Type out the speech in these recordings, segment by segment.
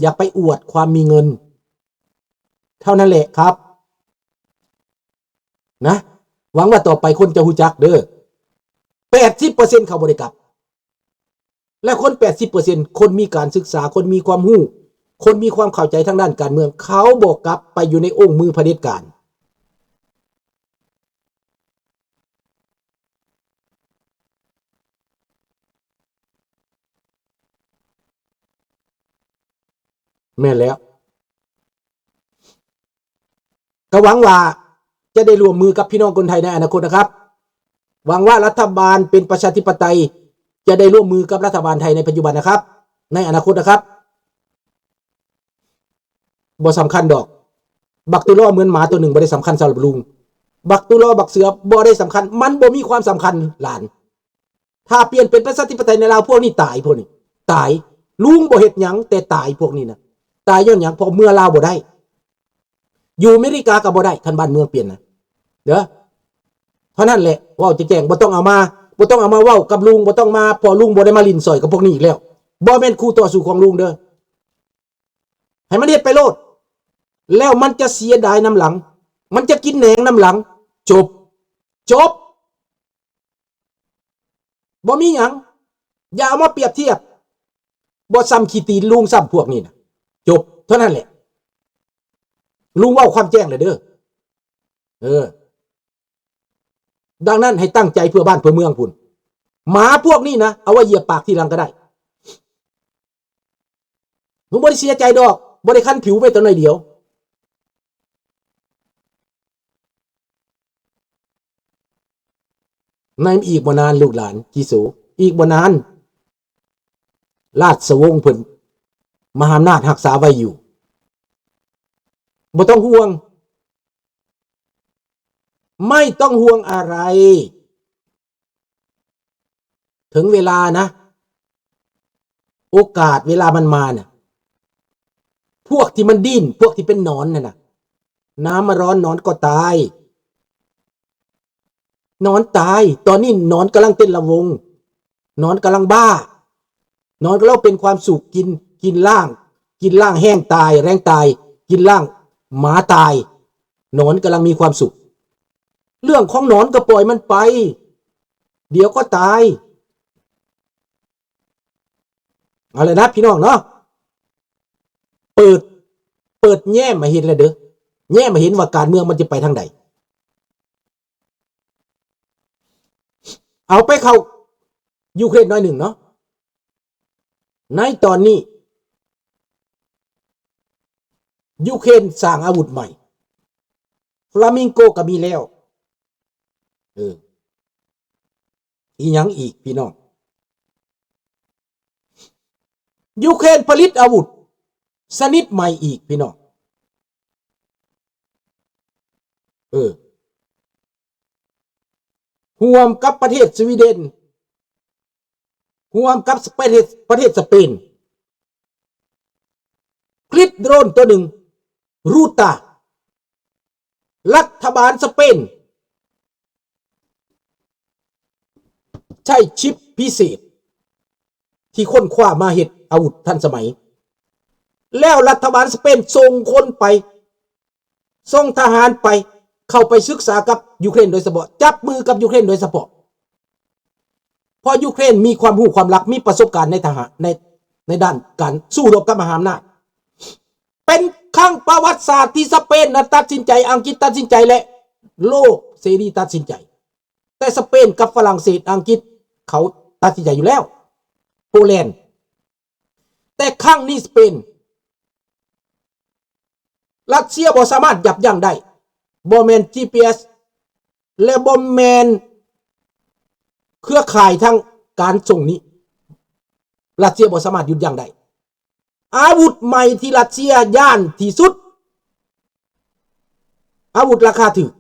ຢ່າໄປອວດຄວາມມີເງິນ ເທົ່ານັ້ນແຫຼະຄັບ ນະ. ຫວັງວ່າຕໍ່ໄປຄົນຈະຮູ້ຈັກເດີ. ແປດສິບເປີເຊັນເຂົາບໍ່ໄດ້ກັບ ແລະ ຄົນແປດສິບເປີເຊັນ ຄົນມີການສຶກສາ, ຄົນມີຄວາມຮູ້, ຄົນມີຄວາມເຂົ້າໃຈທາງດ້ານການເມືອງ, ເຂົາບໍ່ກັບໄປຢູ່ໃນອົງມືຜະເດັດການ. ແມ່ນແລ້ວ. ກໍຫວັງວ່າຈະໄດ້ຮ່ວມມືກັບພີ່ນ້ອງຄົນໄທໃນອະນາຄົດນະຄັບ. ຫວັງວ່າລັດຖະບານເປັນປະຊາທິປະໄຕ ຈະໄດ້ຮ່ວມມືກັບລັດຖະບານໄທໃນປັດຈຸບັນນະຄັບ, ໃນອະນາຄົດນະຄັບ. ບໍ່ສຳຄັນດອກ. ບັກຕຸລໍເໝືອນໝາຕົວໜຶ່ງ ບໍ່ໄດ້ສຳຄັນສຳລັບລຸງ. ບັກຕຸລໍ ບັກເສືອ ບໍ່ໄດ້ສຳຄັນ, ມັນບໍ່ມີຄວາມສຳຄັນຫຼານ. ຖ້າປ່ຽນເປັນປະຊາທິປະໄຕໃນລາວ ພວກນີ້ຕາຍ, ພວກນີ້ຕາຍ. ລຸງບໍ່ເຮັດຫຍັງ ແຕ່ຕາຍພວກນີ້ນະ. ຕາຍຍ້ອນຫຍັງ? ເພາະເມືອລາວບໍ່ໄດ້, ຢູ່ອາເມລິກາກໍບໍ່ໄດ້ ຄັນບ້ານເມືອງປ່ຽນນະເດີ. ເທົ່ານັ້ນແຫຼະ ເວົ້າແຈ້ງໆ ບໍ່ຕ້ອງເອົາມາ ບໍ່ຕ້ອງເອົາມາເວົ້າກັບລຸງ, ບໍ່ຕ້ອງມາ ເພາະລຸງບໍ່ໄດ້ມາຫຼິ້ນສອຍກັບພວກນີ້ອີກແລ້ວ. ບໍ່ແມ່ນຄູ່ຕໍ່ສູ້ຂອງລຸງເດີ. ໃຫ້ມັນເຮັດໄປໂລດ ແລ້ວມັນຈະເສຍດາຍນຳຫຼັງ, ມັນຈະກິນແໜງນຳຫຼັງ. ຈົບ, ຈົບ. ບໍ່ມີຫຍັງ, ຢ່າເອົາມາປຽບທຽບ. ບໍ່ສ່ຳຂີ້ຕີນລຸງຊ້ຳພວກນີ້ນະ. ຈົບເທົ່ານັ້ນແຫຼະ. ລຸງເວົ້າຄວາມແຈ້ງແລ້ວເດີ. ເອີ. ດັ່ງນັ້ນໃຫ້ຕັ້ງໃຈເພື່ອບ້ານເພື່ອເມືອງພຸ້ນ. ໝາພວກນີ້ນະ ເອົາໄວ້ຢຽບປາກທີຫຼັງກໍໄດ້. ມັນບໍ່ໄດ້ເສຍໃຈດອກ, ບໍ່ໄດ້ຄັນຜິວແມ້ແຕ່ໜ້ອຍດຽວ. ໃນອີກບໍ່ນານ ລູກຫຼານຈີໂສ, ອີກບໍ່ນານ ລາຊະວົງເພິ່ນ ມະຫາອຳນາດຮັກສາໄວ້ຢູ່. ບໍ່ຕ້ອງຫ່ວງ, ໄມ່ຕ້ອງຫ່ວງອະໄລ. ເຖິງເວລານະ, ໂອກາດເວລາມັນມານະ, ພວກທີ່ມັນດີ້ນ, ພວກທີ່ເປັນໜອນຫັ້ນນະ, ນ້ຳມັນຮ້ອນໜອນກໍຕາຍ. ໜອນຕາຍ. ຕອນນີ້ໜອນກຳລັງເຕັ້ນລຳວົງ, ໜອນກຳລັງບ້າ, ໜອນກຳລັງເປັນຄວາມສຸກ, ກິນ, ກິນລ້າງ, ກິນລ້າງແຮງຕາຍ, ແຮງຕາຍ, ກິນລ້າງໝາຕາຍ. ໜອນກຳລັງມີຄວາມສຸກ. ເລື່ອງຂອງໜອນກໍປ່ອຍມັນໄປ, ດຽວກໍຕາຍ. ເອົາລະນະພີ່ນ້ອງເນາະ, ເປີດ, ເປີດແຍ້ມໃຫ້ເຫັນແລ້ວເດີ, ແຍ້ມໃຫ້ເຫັນວ່າການເມືອງມັນຈະໄປທາງໃດ. ເອົາ ໄປເຂົ້າຢູເຄຣນໜ້ອຍໜຶ່ງເນາະ. ໃນຕອນນີ້ ຢູເຄຣນສ້າງອາວຸດໃໝ່, ຟລາມິງໂກກໍມີແລ້ວ. ເອີ ອີຫຍັງອີກພີ່ນ້ອງ? ຢູເຄຣນຜະລິດອາວຸດຊະນິດໃໝ່ອີກພີ່ນ້ອງ. ເອີ ຮ່ວມກັບປະເທດສະວີເດັນ, ຮ່ວມກັບປະເທດ, ປະເທດສະເປນ, ຜະລິດໂດຣນຕົວໜຶ່ງ ຣູຕາ. ລັດຖະບານສະເປນໃຊ້ຊິບພິເສດທີ່ຄົ້ນຄວ້າມາເຮັດອາວຸດທັນສະໄໝ, ແລ້ວລັດຖະບານສະເປນສົ່ງຄົນໄປ, ສົ່ງທະຫານໄປ, ເຂົ້າໄປສຶກສາກັບຢູເຄຣນໂດຍສະເພາະ, ຈັບມືກັບຢູເຄຣນໂດຍສະເພາະ. ເພາະຢູເຄຣນມີຄວາມຮູ້ຄວາມລັບ, ມີປະສົບການໃນທະຫານ, ໃນ, ໃນດ້ານການສູ້ຮົບກັບມະຫາອຳນາດ. ເປັນຄັ້ງປະຫວັດສາດທີ່ສະເປນນັ້ນຕັດສິນໃຈ, ອັງກິດຕັດສິນໃຈ ແລະ ໂລກເສລີຕັດສິນໃຈ. ແຕ່ສະເປນກັບຝຣັ່ງເສດ, ອັງກິດ ເຂົາຕັດສິນໃຈຢູ່ແລ້ວ, ໂປແລນ. ແຕ່ຄັ້ງນີ້ສະເປນ, ຣັດເຊຍບໍ່ສາມາດຢັບຢັ້ງໄດ້, ບໍ່ແມ່ນຈີພີເອສ ແລະ ບໍ່ແມ່ນເຄືອຂ່າຍທາງການສົ່ງນີ້, ຣັດເຊຍບໍ່ສາມາດຢຸດຢັ້ງໄດ້. ອາວຸດໃໝ່ທີ່ຣັດເຊຍຢ້ານທີ່ສຸດ, ອາວຸດລາຄາຖືກ,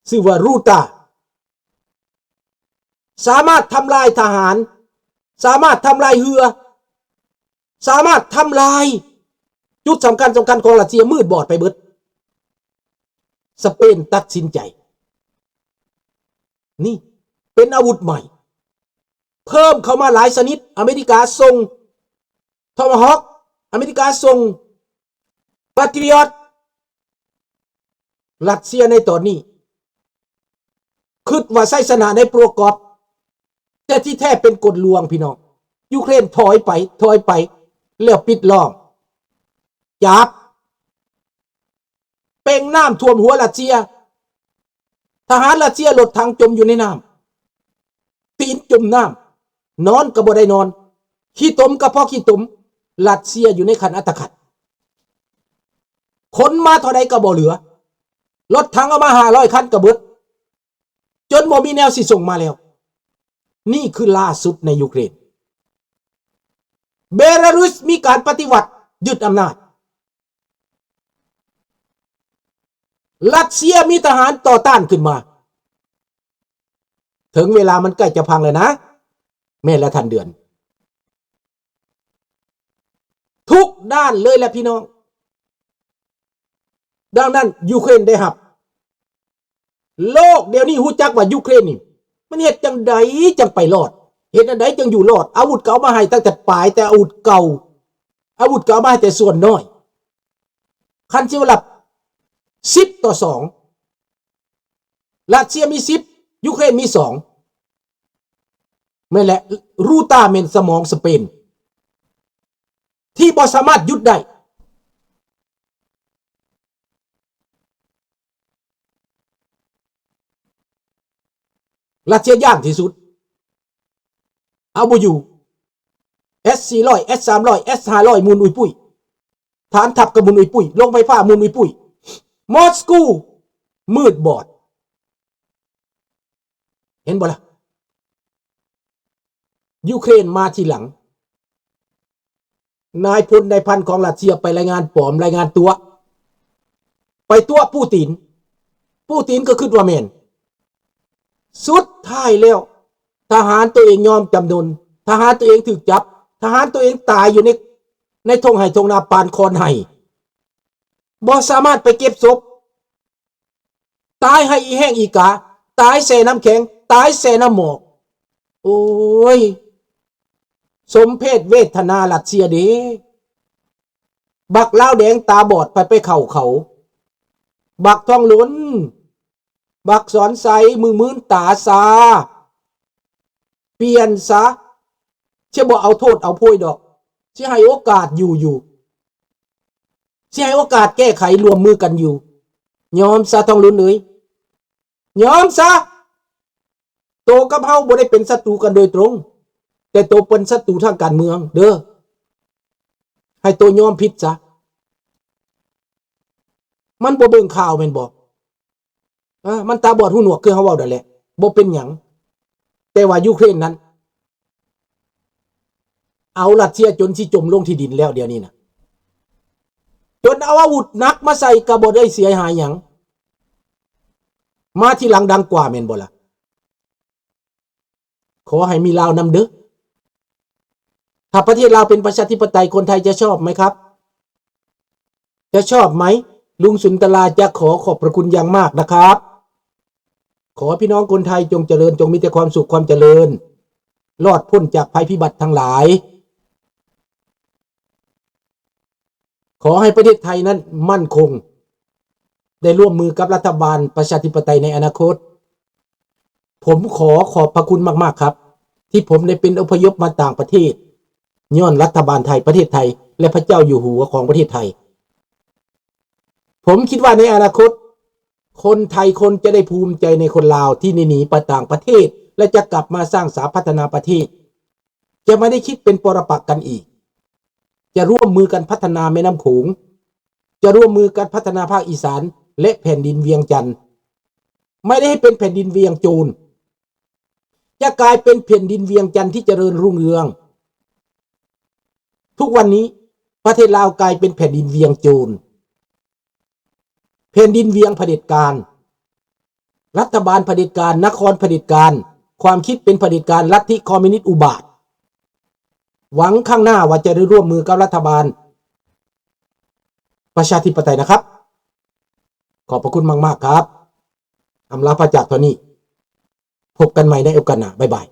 ຊື່ວ່າຣູຕາ. ສາມາດທຳລາຍທະຫານ, ສາມາດທຳລາຍເຮືອ, ສາມາດທຳລາຍຈຸດສຳຄັນ, ສຳຄັນຂອງຣັດເຊຍມືດບອດໄປເບິດ. ສະເປນຕັດສິນໃຈ. ນີ້ເປັນອາວຸດໃໝ່ ເພີ່ມເຂົ້າມາຫຼາຍຊະນິດ. ອາເມລິກາສົ່ງ Tomahawk ອາເມລິກາສົ່ງ Patriot ລັດເຊຍໃນຕອນນີ້ ຄິດວ່າໄຊຊະນະໃນໂປຣກອບ ແຕ່ທີ່ແທ້ເປັນກົນລວງ ພີ່ນ້ອງ. ຢູເຄຣນຖອຍໄປ ຖອຍໄປ ແລ້ວປິດລ້ອມ ຈັບ ເປ່ງນ້ຳຖ້ວມຫົວລັດເຊຍ. ທະຫານລັດເຊຍລົດຖັງຈົມຢູ່ໃນນ້ຳ ຕີນຈົມນ້ຳ ນອນກໍບໍ່ໄດ້ນອນ ຂີ້ຕົມກໍພໍຂີ້ຕົມ. ລັດເຊຍຢູ່ໃນຂັ້ນອັດຕະຂັດ ຂົນມາເທົ່າໃດກໍບໍ່ເຫຼືອ ລົດຖັງເອົາມາຫ້າຮ້ອຍຄັນກໍເບິດ ຈົນບໍ່ມີແນວຊິສົ່ງມາແລ້ວ. ນີ້ຄືລ່າສຸດໃນຢູເຄຣນ. ເບລາຣຸສມີການປະຕິວັດ ຍຶດອຳນາດ. ລັດເຊຍມີທະຫານຕໍ່ຕ້ານຂຶ້ນມາ. ເຖິງເວລາມັນໃກ້ຈະພັງແລ້ວນະ. ແມ່ນແລ້ວທ່ານເດືອນ. ທຸກດ້ານເລີຍແຫຼະພີ່ນ້ອງ. ດັ່ງນັ້ນ ຢູເຄຣນໄດ້ຮັບ. ໂລກດຽວນີ້ຮູ້ຈັກວ່າຢູເຄຣນນີ້ ມັນເຮັດຈັ່ງໃດຈັ່ງໄປລອດ? ເຮັດອັນໃດຈຶ່ງຢູ່ລອດ? ອາວຸດກໍເອົາມາໃຫ້ຕັ້ງແຕ່ປາຍ ແຕ່ອາວຸດເກົ່າ. ອາວຸດກໍເອົາມາໃຫ້ແຕ່ສ່ວນນ້ອຍ. ຄັນຊິວ່າລະ ສິບຕໍ່ສອງ ຣັດເຊຍມີສິບ ຢູເຄຣນມີສອງ. ແມ່ນແຫຼະ ຣູຕາແມ່ນສະໝອງສະເປນ ທີ່ບໍ່ສາມາດຢຸດໄດ້. ຣັດເຊຍຢ້ານທີ່ສຸດ ເອົາບໍ່ຢູ່. ເອັສສີ່ຮ້ອຍ ເອັສສາມຮ້ອຍ ເອັສຫ້າຮ້ອຍ ໝູນອຸຍປຸ້ຍ. ຖານທັບກໍໝູນອຸຍປຸ້ຍ. ໂລງໄຟຟ້າໝູນອຸຍປຸ້ຍ. ມອສກູມືດບອດ. ເຫັນບໍ່ລະ? ຢູເຄຣນມາທີຫຼັງ. ນາຍພົນນາຍພັນຂອງຣັດເຊຍໄປລາຍງານປອມ, ລາຍງານຕົວະ, ໄປຕົວະປູຕິນ. ປູຕິນກໍຄິດວ່າແມ່ນ. ສຸດທ້າຍແລ້ວ ທະຫານຕົວເອງຍອມຈຳນົນ, ທະຫານຕົວເອງຖືກຈັບ, ທະຫານຕົວເອງຕາຍຢູ່ໃນ, ໃນທົ່ງໄຮ່ທົ່ງນາປານຄອນໄຮ່. ບໍ່ສາມາດໄປເກັບສົບ. ຕາຍໃຫ້ອີແຫ້ງອີກາ, ຕາຍແຊ່ນ້ຳແຂງ, ຕາຍແຊ່ນ້ຳໝອກ. ໂອ້ຍ ສົມເພດເວທະນາຣັດເຊຍເດ້. ບັກລາວແດງຕາບອດໄປ, ໄປເຂົ້າເຂົາ. ບັກທອງລຸນ, ບັກສອນໄຊ ມືນໆຕາຊາ. ປ່ຽນຊະ, ຊິບໍ່ເອົາໂທດເອົາໂພຍດອກ, ຊິໃຫ້ໂອກາດຢູ່ຢູ່, ຊິໃຫ້ໂອກາດແກ້ໄຂ, ຮ່ວມມືກັນຢູ່. ຍອມຊະ ທອງລຸນເອີຍ, ຍອມຊະ. ໂຕກັບເຮົາບໍ່ໄດ້ເປັນສັດຕູກັນໂດຍຕົງ, ແຕ່ໂຕເປັນສັດຕູທາງການເມືອງເດີ້. ໃຫ້ໂຕຍອມຜິດຊະ. ມັນບໍ່ເບິ່ງຂ່າວແມ່ນບໍ່? ເອີ ມັນຕາບອດຫູໜວກຄືເຮົາເວົ້ານັ້ນແຫຼະ, ບໍ່ເປັນຫຍັງ. ແຕ່ວ່າຢູເຄຣນນັ້ນ ເອົາຣັດເຊຍຈົນຊິຈົມລົງທີ່ດິນແລ້ວດຽວນີ້ນະ, ຈົນເອົາອາວຸດໜັກມາໃສ່ກໍບໍ່ໄດ້ເສຍຫາຍຫຍັງ. ມາທີຫຼັງດັງກວ່າແມ່ນບໍ່ລະ? ຂໍໃຫ້ມີລາວນຳເດີ້. ຖ້າປະເທດລາວເປັນປະຊາທິປະໄຕ ຄົນໄທຈະຊອບໄໝຄັບ? ຈະຊອບໄໝ? ລຸງສຸນຕະລາຈະຂໍຂອບພະຄຸນຢ່າງມາກນະຄັບ. ຂໍໃຫ້ພີ່ນ້ອງຄົນໄທຈົ່ງຈະເລີນ, ຈົ່ງມີແຕ່ຄວາມສຸກຄວາມຈະເລີນ, ລອດພົ້ນຈາກໄພພິບັດທັງຫຼາຍ. ຂໍໃຫ້ປະເທດໄທນັ້ນໝັ້ນຄົງ, ໄດ້ຮ່ວມມືກັບລັດຖະບານປະຊາທິປະໄຕໃນອະນາຄົດ. ຜົມຂໍຂອບພະຄຸນມາກໆຄັບ ທີ່ຜົມໄດ້ເປັນອົບພະຍົບມາຕ່າງປະເທດ ຍ້ອນລັດຖະບານໄທ, ປະເທດໄທ ແລະ ພະເຈົ້າຢູ່ຫົວຂອງປະເທດໄທ. ຜົມຄິດວ່າໃນອະນາຄົດ ຄົນໄທຄົນຈະໄດ້ພູມໃຈໃນຄົນລາວທີ່ໄດ້ໜີໄປຕ່າງປະເທດ ແລະ ຈະກັບມາສ້າງສາພັດທະນາປະເທດ. ຈະບໍ່ໄດ້ຄິດເປັນປໍລະປັກກັນອີກ, ຈະຮ່ວມມືກັນພັດທະນາແມ່ນ້ຳໂຂງ, ຈະຮ່ວມມືກັນພັດທະນາພາກອີສານ ແລະ ແຜ່ນດິນວຽງຈັນ. ບໍ່ໄດ້ໃຫ້ເປັນແຜ່ນດິນວຽງໂຈນ, ຈະກາຍເປັນແຜ່ນດິນວຽງຈັນທີ່ຈະເລີນຮຸ່ງເຮືອງ. ທຸກວັນນີ້ປະເທດລາວກາຍເປັນແຜ່ນດິນວຽງໂຈນ. ແຜ່ນດິນວຽງຜະເດັດການ, ລັດຖະບານຜະເດັດການ, ນະຄອນຜະເດັດການ, ຄວາມຄິດເປັນຜະເດັດການ, ລັດທິຄອມມິວນິດອຸບາດ. ຫວັງຄັ້ງໜ້າວ່າຈະໄດ້ຮ່ວມມືກັບລັດຖະບານປະຊາທິປະໄຕນະຄັບ. ຂອບພະຄຸນມາກໆຄັບ. ອຳລາພາຈາກເທົ່ານີ້. ພົບກັນໃໝ່ໃນໂອກາດໜ້າ. ບາຍບາຍ.